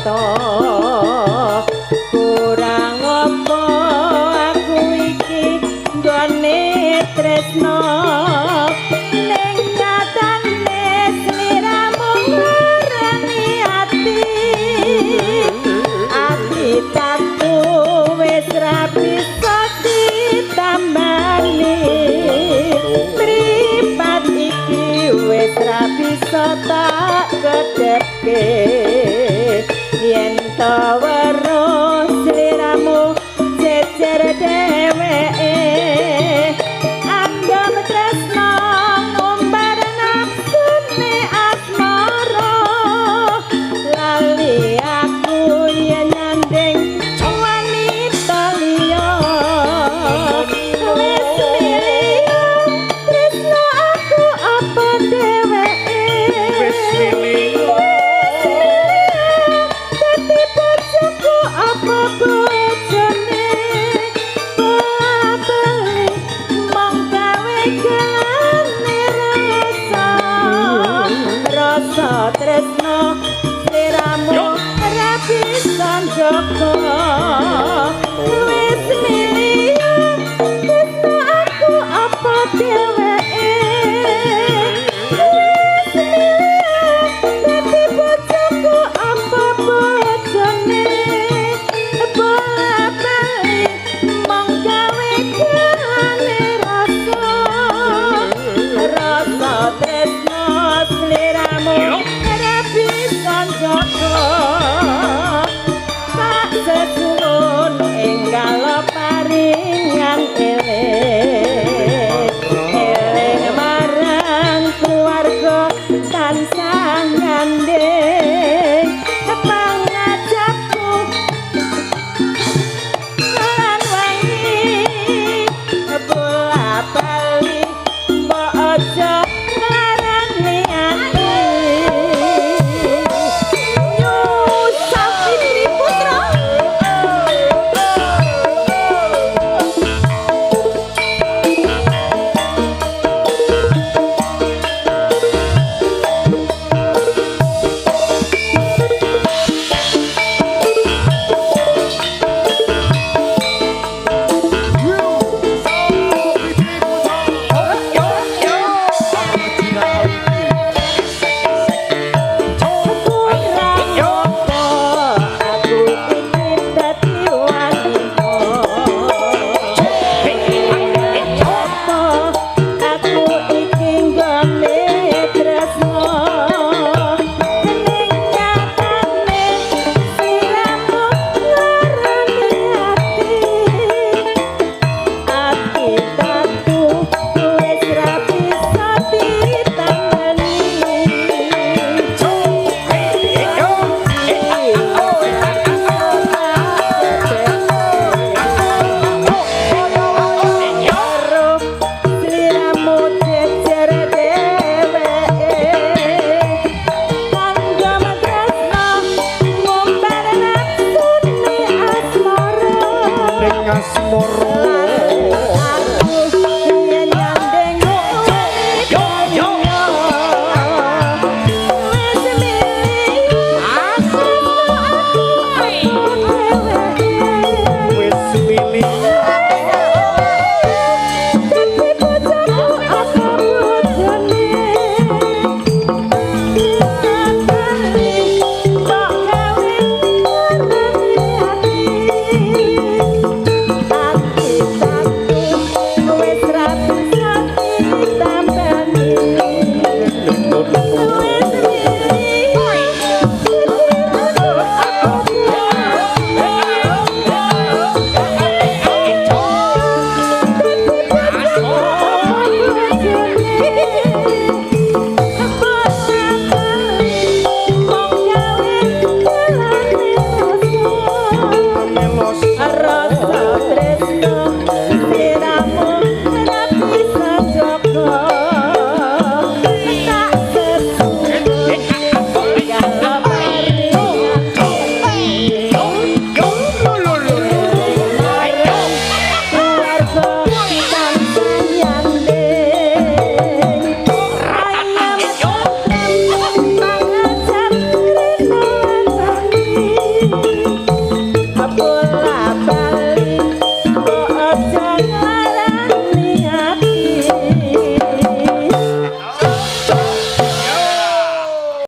Wanita kurang apa aku iki nggone tresno, ning nyatane sliramu nglarani ati. Ati tatu wis ra bisa ditambani, mripat iki wis ra bisa tak kedhepke. Yen to weruh sliramu jejer dheweke, anggem tresno ngumbar nafsune asmara, lali aku yen nyanding wanita liya. Wis milih tresno aku apa dheweke, Wis milih. Wis milih dadi bojoku apa bojone, bola-bali mung gawe gelane rasa. Rasa tresno sliramu ora bisa njaga. Wis milih tresno aku apa dheweke, wis milih dadi bojoku apa bojone, bola-bali mung gawe gelane rasa. Rasa tresno sliramu ora bisa njaga. Tak sesuwun enggal paringan eling, eling marang keluarga tansah ngandhing pangajapku lan wangi. Bola-bali mbok aja nglarani ati. Nyu Safitri Putra. Kurang apa aku iki dadi wanita, apa aku iki nggone tresno, ning nyatane sliramu nglarani ati. Ati tatu wis ra bisa ditambani. Sliramu jejer dheweke, kanggem tresno ngumbar nafsune asmara. Ning asmara.